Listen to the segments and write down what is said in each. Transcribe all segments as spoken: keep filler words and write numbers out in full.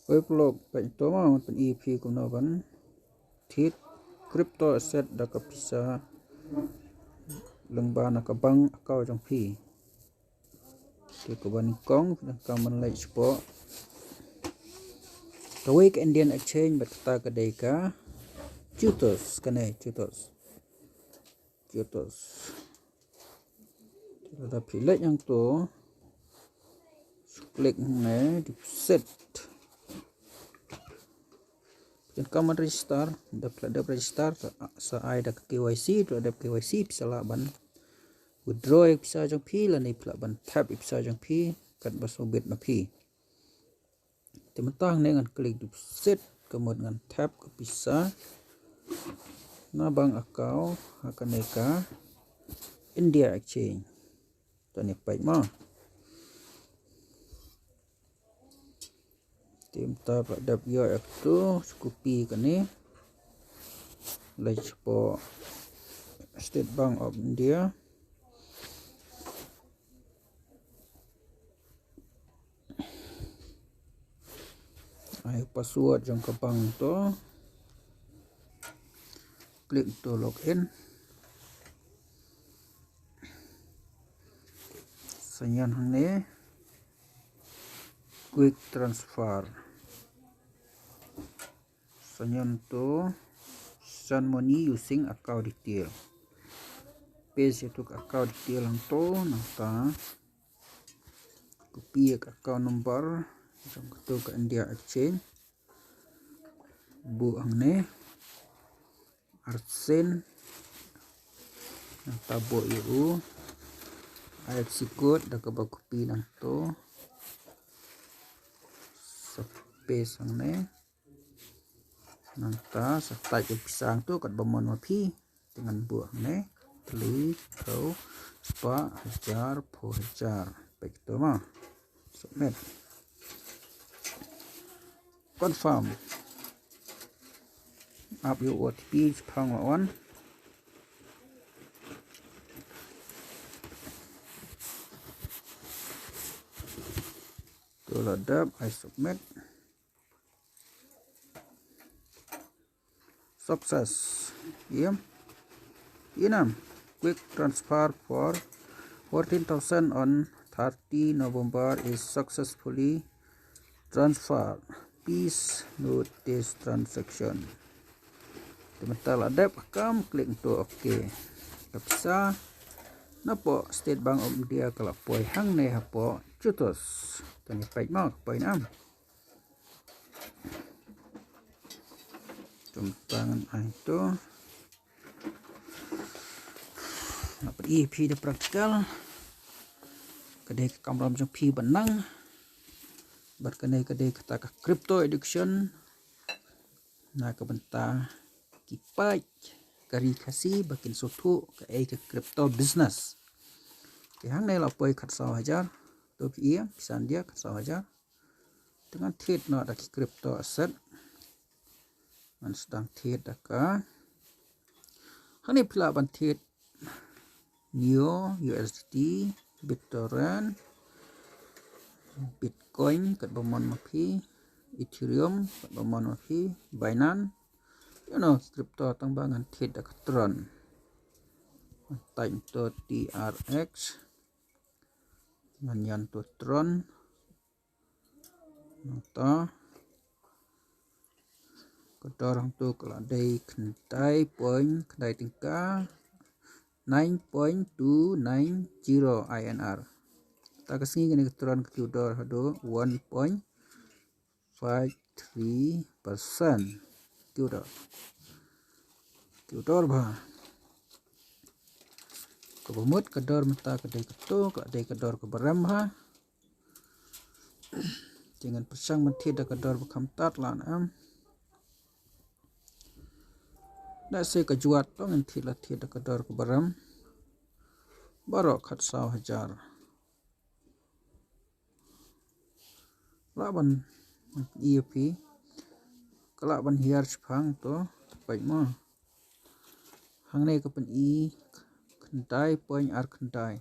Pynlong pynto ma pyn-i phi kumno ban thied crypto asset da ka pisa lyngba na ka bank account jong phi. Te ka ban kong da ka man leh spot. Kawei ka Indian exchange bad kata ka dei ka Tutos, kane Tutos. Tutos. Te lada phi leit hangto, click hangne deposit. Phi donkam ban register, da phi la dep register sa, sa ai da ka K Y C, phi la dep K Y C phi sa lah ban withdraw ïa ka pisa jong phi lane phi lah ban thep ïa ka pisa jong phi katba sngewbit ma phi. Te mynta hangne ngan click deposit, ka mut ngan thep ka pisa na bank account ha kane ka India Exchange. To ne peit ma. Te mynta pat dep ïoh ïa katu, copy kane. Leit sha State Bank of India. Ai password jong ka bank to. Click to login. Sa ñion hangne quick transfer. Sa ñion to send money using account detail. Paste ïa tu ka account detail hangto, nangta copy ïa ka account number jong katu ka India Exchange. Buh hangne arsien. Nangta buh ïa u I F S C code da kaba copy nangto. Sa paste hangne. Nangta sa type ïa ka pisa hangto katba mon ma phi. Te ngan buh hangne. Tylli, phew, spah, hajar, phew hajar. Peit to ma. Submit. Confirm. Ap ïa u O T P shaphang la wan. To la dep, ai submit. Success. Ïa. Ïa nam. Quick transfer for fourteen thousand on thirty November is successfully transferred. Please note this transaction. Te mynta la dep kam, click to OK. Ka pisa napoh State Bank of India ka la poi hangne hapoh Tutos. Te ngi peit mo ka poi ne em. Tum tang ai to. Nga pyni ïa phi da practical. Ka dei ka kamram jong phi ban nang. Bad kane ka dei kata ka crypto education. Na ka bynta ki paid ka ri Khasi ba kin sngewthuh kaei ka crypto business. Te hangne la poi khatsaw hajar. To phi ïa, pisa India khatsaw hajar. Te ngan thied noh da ki crypto asset. Ngan sdang thied da ka. Hangne phi lah ban thied Neo, U S D T, BitTorrent, Bitcoin katba mon ma phi, Ethereum katba mon ma phi, Binance. Ïa no crypto, tang ba ngan thied da ka Tron. Ngan type to T R X. Ngan ñion to Tron. Nangta ka dor hangto ka la dei khyndai point khyndai tyngka, nine point two nine zero I N R. Ta ka sngi kane ka Tron ka kiew dor haduh one point five three percent. Kiew dor. Kiew dor bha. Kaba mut ka dor mynta ka dei kato, ka dei ka dor kaba rem bha. Te ngan pyrshang ban thied da ka dor ba kham tad lane em. Da se ka juat to ngan thied, la thied da ka dor kaba rem. Baroh khatsaw hajar. Lah ban ïa phi. Ka lah ban hiar shaphang to, peit mo. Hangne ka pyni khyndai point ar khyndai.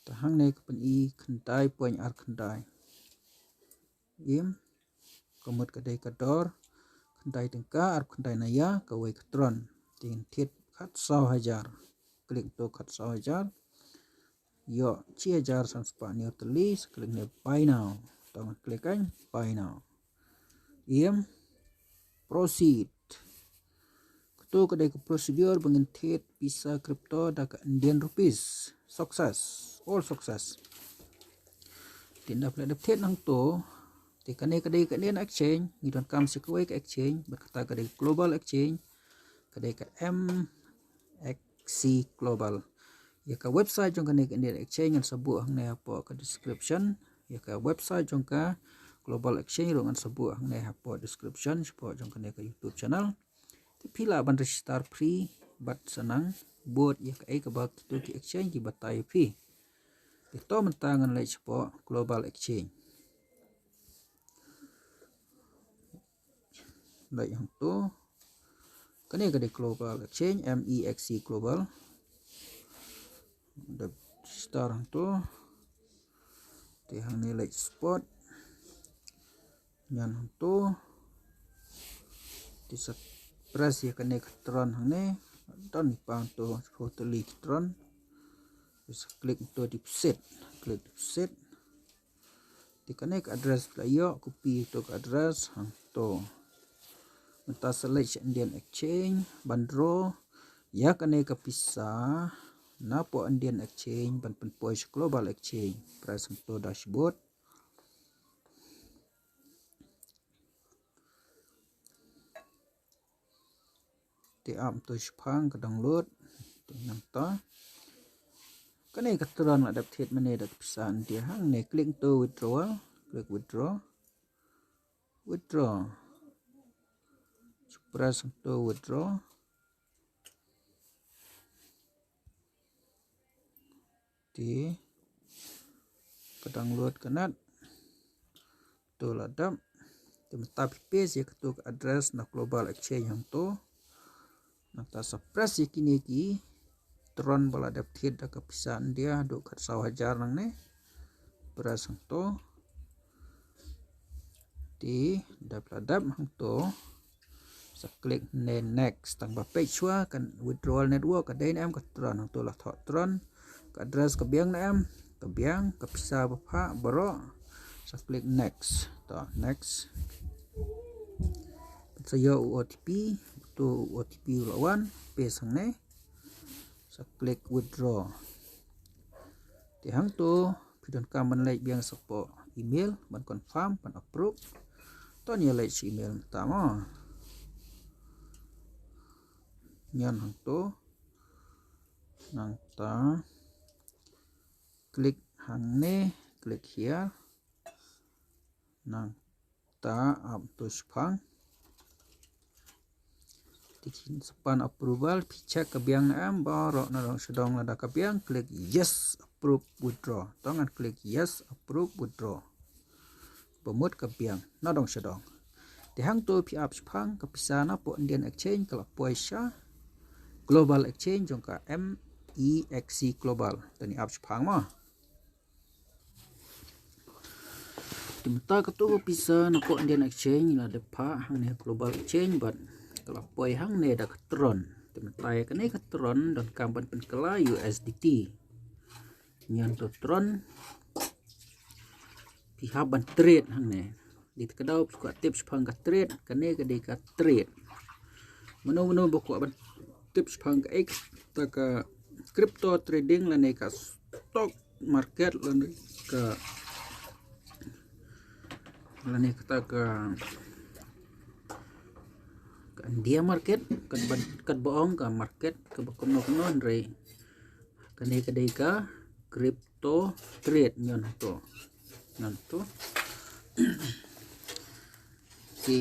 Ta hangne ka pyni khyndai point ar khyndai. Im. Ka mut ka dei ka dor khyndai tyngka arphew khyndai naya kawei ka Tron. Te ngin thied khatsaw hajar. Klik to khatsaw hajar. Ïoh shi hajar san spah hynñiew tylli, sa klik ne buy now. To ngan klik kan buy now. Im proceed. Kato ka dei ka procedure ba ngin thied pisa crypto da ka Indian rupees. Success. All success. Te ynda phi la dep thied hangto, te kane ka dei ka Indian exchange, ngi donkam sa kawei ka exchange, bad kata ka dei global exchange, ka dei ka M X C Global. Ïa ka website jong kane ka Indian exchange ngan sa buh hangne hapoh ka description. Ïa ka website jong ka global exchange ruh ngan sa buh hangne hapoh description shapoh jong kane ka YouTube channel. Te phi lah ban register free bad sa nang bud ïa kaei kaba kito ki exchange ki batai ïa phi. Te to mynta ngan leit shapoh global exchange. Leit hangto. Kane ka dei global exchange, M E X C Global. Dep register hangto. Te hangne leit spot. Ngan hangto. Te sa press ïa kane ka Tron hangne. Don i pang to, photo li Tron. Te sa klik to deposit. Klik deposit. Te kane ka address la ïoh, copy to ka address hangto. Mynta sa leit sha Indian Exchange ban draw ïa kane ka pisa napoh Indian Exchange ban pynpoi sha Global Exchange. Press hangto dashboard. Te ap to shipang ka download. Te nangta kane ka Tron la dep thied mynne da ka pisa India hangne, klik to withdrawal, klik withdraw. Withdraw. Press to withdraw. Te ka download ka nat. To la dep. Te mynta phi paste ïa kato ka address na Global Exchange hangto. Nangta sa press ïa kine ki Tron ba la dep thied da ka pisa India haduh khatsaw hajar nangne. Press hangto. Te dep la dep hangto. Sa klik ne next. Tang ba peit shuwa ka withdrawal network ka dei ne em ka Tron, hangto la thoh Tron. Ka address ka biang ne em, ka biang, ka pisa ba phah baroh. Sa klik next. To next. Sa ïoh u O T P, to u O T P u la wan, paste hangne. Sa klik withdraw. Te hangto phi donkam ban leit biang shapoh email ban confirm, ban approve. To ngin ïa leit sha email mynta mo. Ngan hangto. Nangta klik hangne, klik here. Nang ta ap to shipang. Te sa pan approval, phi check ka biang ne em, baroh nadong shadong, lada ka biang klik yes, approve, withdraw. To ngan klik yes, approve, withdraw. Ba mut ka biang nadong shadong. Te hangto phi ap shipang, ka pisa napoh Indian Exchange ka la poi sha Global Exchange jong ka M E X C Global. Te ngin ap shipang mo. Te mynta kato ka pisa napoh Indian Exchange la dep phah hangne Global Exchange bad ka la poi hangne da ka Tron. Te mynta ïa kane ka Tron donkam ban pynkylla U S D T. Ngan to Tron. Phi hap ban trade hangne. Dei ka daw phi kwah tip shipang ka trade, kane ka dei ka trade. Mano mano ba kwah ban tip shipang ka ek ta ka crypto trading lane ka stock market lane ka, lane kata ka, ka India market, kat ba, kat ba ong ka market kaba kumno kumno, hynrei kane ka dei ka crypto trade. Ngan to, ngan to. Te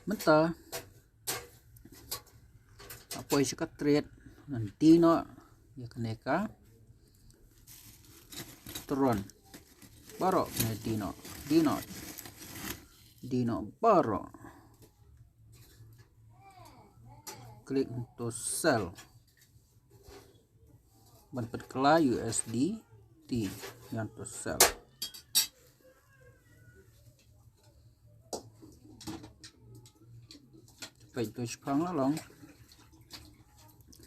mynta nga poi sha ka trade, ngan die noh ïa kane ka Tron. Baroh ngan die noh, die noh, die noh baroh. Klik to sell. Ban pynkylla U S D T, ngan to sell. Peit to shipang la long.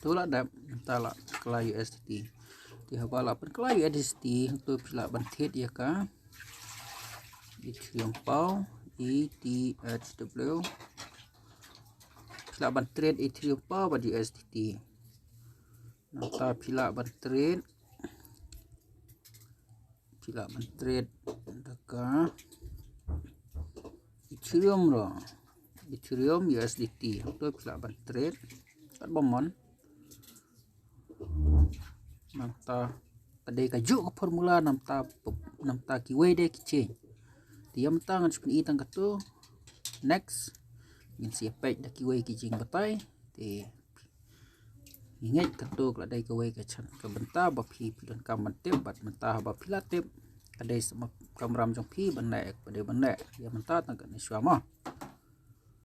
To la dep, ta la kylla U S D T. Te haba la pynkylla U S D T, to phi lah ban thied ïa ka Ethereum Pow, E T H W. Phi lah ban trade Ethereum Pow bad U S D T. Nangta phi lah ban trade, phi lah ban trade da ka Ethereum ruh, Ethereum U S D T. To phi lah ban trade kat ba mon. Nangta ka dei kajuh ka formula, nangta, nangta kiwei de ki change. Te ïa mynta ngan sa pyni tang katto. Next. Ngin sa ïa peit da kiwei ki jingbatai. Te ngi ngeit katto ka la dei kawei ka chan ka bynta ba phi, phi donkam ban tip, bad mynta haba phi la tip, ka dei sa ma kamram jong phi ban leh, ka dei ban leh. Ïa mynta tang katne shuwa mo.